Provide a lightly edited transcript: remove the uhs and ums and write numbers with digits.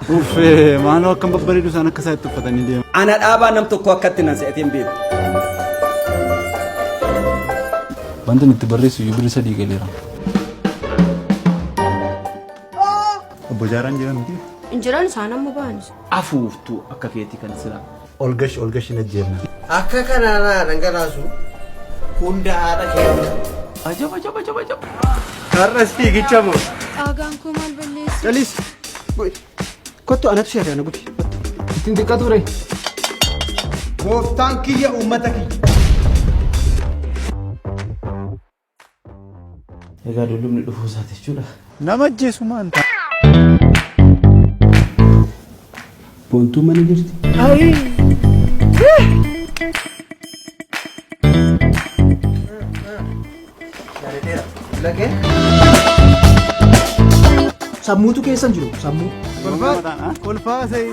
Uffee maaloo akkam babbareedu isaan akka isaa itti uffatanii deemu. Ana dhaabaa nam tokko akkatti nan se'atee hin beeku. Wanti inni itti barreessu iyyuu birri 3 galeera. Obbo Jaaraan jiran miti. Hin jiran isaan amma ba'an. Afuuftuu akka keetii kan silaa. Ol gashi ol gashi najjeefna. Akka kanaa naa dhangalaasu hunda haadha keenya. Ajab ajab ajab ajab. Har'as fiigicha moo? Dhaagaan koo maal balleesse? Caliis. Kottu anatu si ari'ana guti. Ittiin xiqqatu ree. Gooftaan kiyya uummata kiyya. Egaa dullumni dhufuu isaati jechuudha. Nama ajjeesu maan ta'a. Boontuun mana jirti. Sammuutu keessa hin jiru sammuu. Kolfaa sa'i.